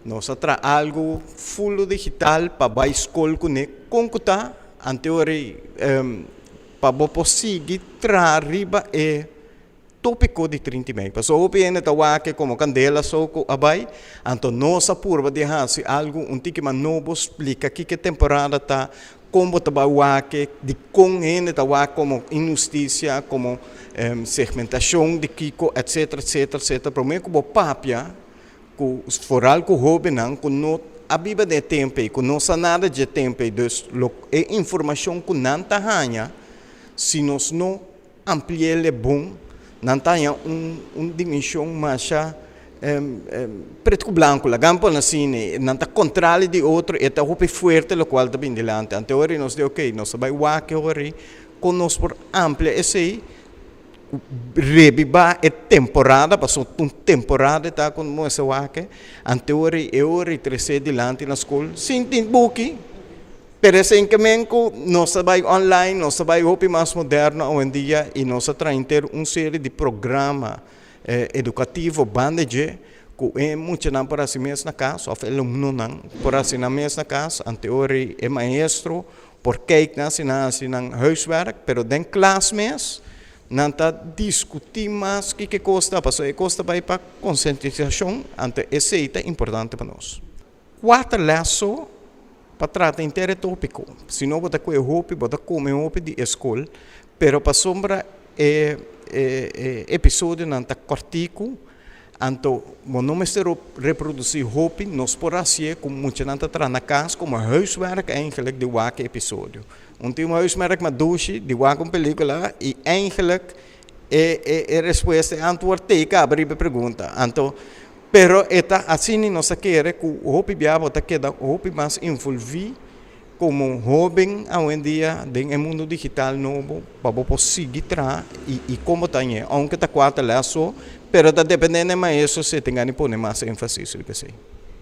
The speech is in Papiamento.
Nos a traha algu full digital pa bai skol kuné kon ku ta anto ora pa bo por sigui traha riba e tópiko di 30 mei. Pasobra hopi hende ta wak komo kandela so ku a bai, anto nos a purba di hasi algu un tiki mas nobo, splika kiko e temporada ta, kon bo ta bai wak, dikon hende ta wak komo inhustisia, komo segmentashon di kiko, etsetera, etsetera, etsetera. Promé ku bo papia ku foral ku hóbennan ku no a biba den e tempu ei, ku no sa nada dje tempu ei, dus lo e informashon ku nan ta haña, si nos no ampli'el e bon, nan ta haña un dimenshon masha pret ku blanku, laga mi pone asina, nan ta kontrali di otro, e ta hopi fuerte lokual ta bini dilanti. Anto ora nos di okey, nos ta bai wak e ora ei kon nos por amplia esei, rebibá e temporada, pasobra un temporada e ta ku nos a wak e, anto e ora ei tres'é dilanti na skol sin tin buki. Pero esei ke men ku nos ta bai online, nos ta bai hopi mas moderno awendia i nos a traha henter un serie di programa edukativo banda dje ku e muchanan por hasi mes na kas òf e alumnonan por hasi nan mes na kas. Ante ora e maestro por kijk nan si nan hasi nan huiswerk, pero den klas mes nan ta diskutí mas kiko e kos ta, pasobra e kos ta bai pa konsientisashon, anto esei ta importante pa nos. Kuater lès so pa trata henter e tópiko. Si no bo ta kue hopi, bo ta kome hopi di e skol, pero pasobra e e episodionan ta kòrtiku, anto bo no mester reprodusí hopi, nos por hasié ku muchanan ta traha na kas komo huiswerk eigenlijk di wak e episodio. Un tin un huiswerk mas dushi di wak un pelíkula i eigenlijk e e e respuesta, e antwoord t'ei kaba riba e pregunta. Anto Pero e ta asina i nos ta kere ku hopi bia bo ta keda hopi mas envolví komo hóben awendia den e mundu digital nobo pa bo por sigui traha i komo ta ñe. Ounke ta kuater lès so, pero ta dependé na e maestro si e tin gana di pone mas énfasis riba esei.